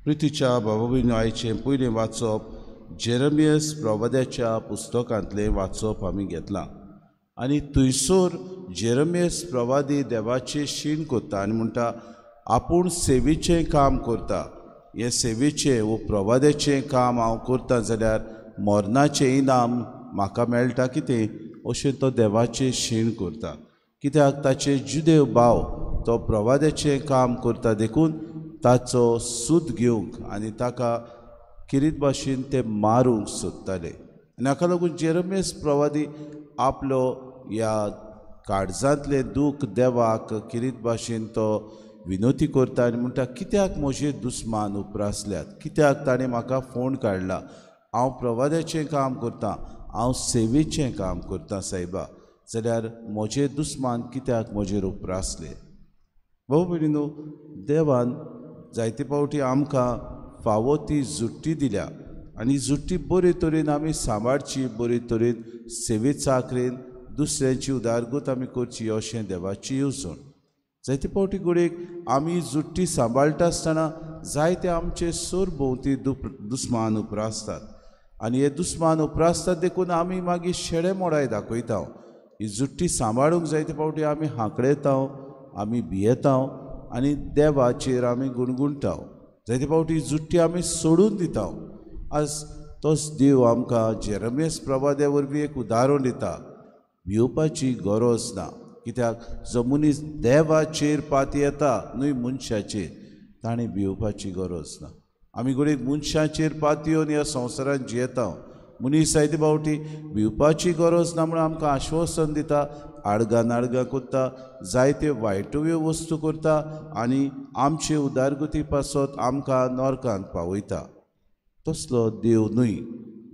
प्रितीच्या बाबा भयणीनो, आयचें पयलें वाचप जेरमियस प्रवाद्याच्या पुस्तकांतलें वाचप आमी घेतलां आनी थंयसर जेरमियस प्रवादी देवाचें शीण करता आनी म्हणटा आपूण सेवेचें काम करता, हें सेवेचें वो प्रवाद्याचें काम हांव करता जाल्यार मरणाचें इनाम म्हाका मेळटा कितें अशें तो देवाचें शीण करता. कित्याक ताचे जुदेव भाव तो प्रवाद्याचें काम करता देखून ताचो सूद घेवंक आनी ताका किरीत भाशेन ते मारूंक सोदताले आनी हाका लागून जेरमियस प्रवादी आपलो ह्या काळजांतलें दूख देवाक किरीत भाशेन तो विनोती करता आनी म्हणटा कित्याक म्हजे दुस्मान उप्रासल्यात, कित्याक ताणें म्हाका फोण काडला, हांव प्रवाद्याचें काम करतां, हांव सेवेचें काम करतां सायबा, जाल्यार म्हजे दुस्मान कित्याक म्हजेर उप्रासले. भाऊ भयणीनो, देवान जायते फावटी आमकां फावो ती जुट्टी दिल्या आनी जुट्टी बरे तरेन आमी सांबाळची, बरे तरेन सेवे चाकरेन दुसऱ्यांची उदारगत आमी करची अशें देवाची येवजण. जायते फावटी घडयेक आमी जुट्टी सांबाळटा आसतना जायते आमचे सरभोंवती दुस्मान उप्रासतात आनी हे दुस्मान उप्रासतात देखून आमी मागीर शेडे मोडाय दाखयता. ही जुट्टी सांबाळूंक जायते फावटी आमी हांकडेता, आमी भियेता आनी देवाचेर आमी गुणगुणटा. जायते फावटी जुट्टी आमी सोडून दिता. आज तोच देव आमकां जेरमियस प्रवाद्या वरवीं एक उदाहरण दिता, भिवपाची गरज ना, कित्याक जो मनीस देवाचेर पातयेता न्हय मनशाचेर, ताणें भिवपाची गरज ना. आमी घडयेक मनशाचेर पातयेवन ह्या संवसारांत जियेता. मनीस जायते फावटी भिवपाची गरज ना म्हणून आमकां आश्वासन दिता, आडगां नाडगां करता, जायते वायटव्यो वस्तू करता आनी आमचे उदारगती पासत आमकां नरकांत पावयता. तसलो देव न्हय.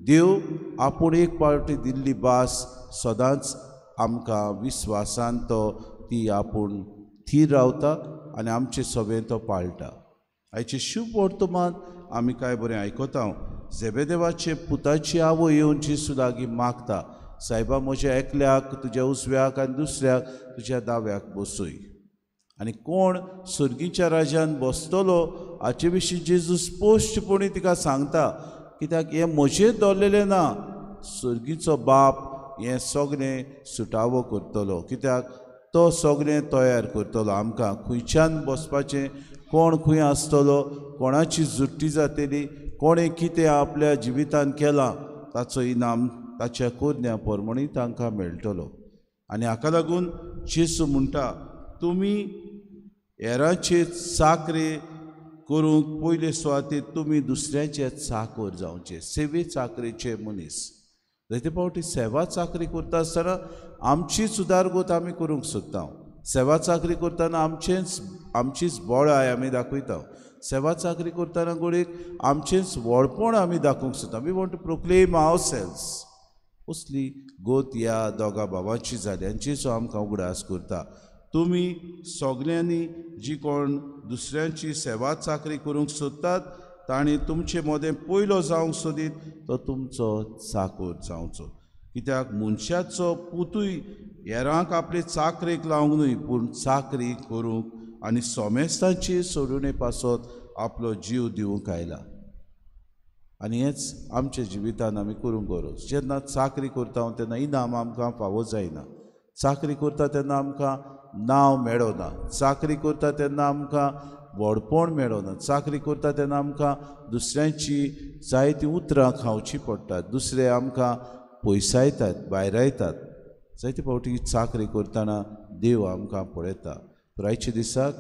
देव आपूण एक पावटी दिल्ली भास सदांच आमकां विस्वासान तो ती आपूण थीर रावता आनी आमचे सभेन तो पाळटा. आयचें शुभ वर्तमान आमी कांय बरें आयकता. जेबेदेवाचे पुताची आवय येवन जेजू लागीं मागता, सायबा म्हज्या एकल्याक तुज्या उजव्याक आनी दुसऱ्याक तुज्या दाव्याक बसय. आनी कोण सर्गीच्या राज्यान बसतलो हाचे विशीं जेजू स्पश्टपणी तिका सांगता, कित्याक हें म्हजेर दवरलेलें ना, सर्गीचो बाप हें सगळें सुटावो करतलो, कित्याक तो सगळें तयार करतलो. आमकां खंयच्यान बसपाचें, कोण खंय आसतलो, कोणाची जुट्टी जातली, कोणें कितें आपल्या जिवितान केलां ताचो इनाम ताच्या करण्या प्रमाणे तांकां मेळटलो. आनी हाका लागून जेजू म्हणटा तुमी हेरांचे चाकरे करूंक पयले सुवातेर तुमी दुसऱ्यांचे चाकर जावचे, सेवे चाकरेचे मनीस. जायते फावटी सेवा चाकरी करता आसतना आमचीच उदारगत आमी करूंक सोदता. सेवा चाकरी करतना आमचीच बळाय आमी दाखयता. सेवा चाकरी करतना घडयेक आमचेंच व्हडपण आमी दाखोवंक सोदता. We want to proclaim ourselves. असली गोत ह्या दोगा भावांची जाली आनी जेजू आमकां उगडास करता, तुमी सगल्यांनी जी कोण दुसऱ्यांची सेवा चाकरी करूंक सोदतात तांणी तुमचे मदें पयलो जावंक सोदीत तो तुमचो चाकर जावचो. कित्याक मनशाचो पुतूय हेरांक आपले चाकरेक लावंक न्हय, पूण चाकरी करूंक आनी सोमेस्तांची सोडवणे पासत आपलो जीव दिवंक आयला. आनी हेंच आमच्या जिवितान आमी करूंक गरज. जेन्ना चाकरी करता तेन्ना इनाम आमकां फावो जायना, चाकरी करता तेन्ना आमकां नांव मेळना, चाकरी करता तेन्ना आमकां व्हडपण मेळना, चाकरी करता तेन्ना आमकां दुसऱ्यांची जायतीं उतरां खावचीं पडटात, दुसरे आमकां पयसायतात, भायरायतात. जायते फावटी चाकरी करतना देव आमकां पळयता. तर आयच्या दिसाक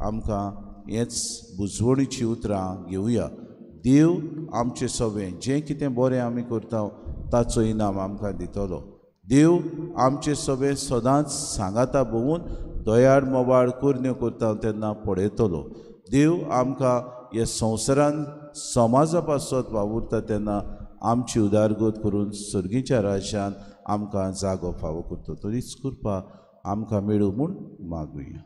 आमकां हेंच बुजवणीचीं उतरां घेवया. देव आमचें सगळें जें कितें बरें आमी करता ताचो इनाम आमकां दितलो. देव आमचें सगळें सदांच सांगाता भोंवून दयाळ मोबाळ करण्यो करता तेन्ना पळयतलो. देव आमकां ह्या संवसारान समाजा पासत वावुरता तेन्ना आमची उदारगत करून सर्गीच्या राज्यान आमकां जागो फावो करता. तरीच कृपा आमकां मेळूं म्हूण मागुया.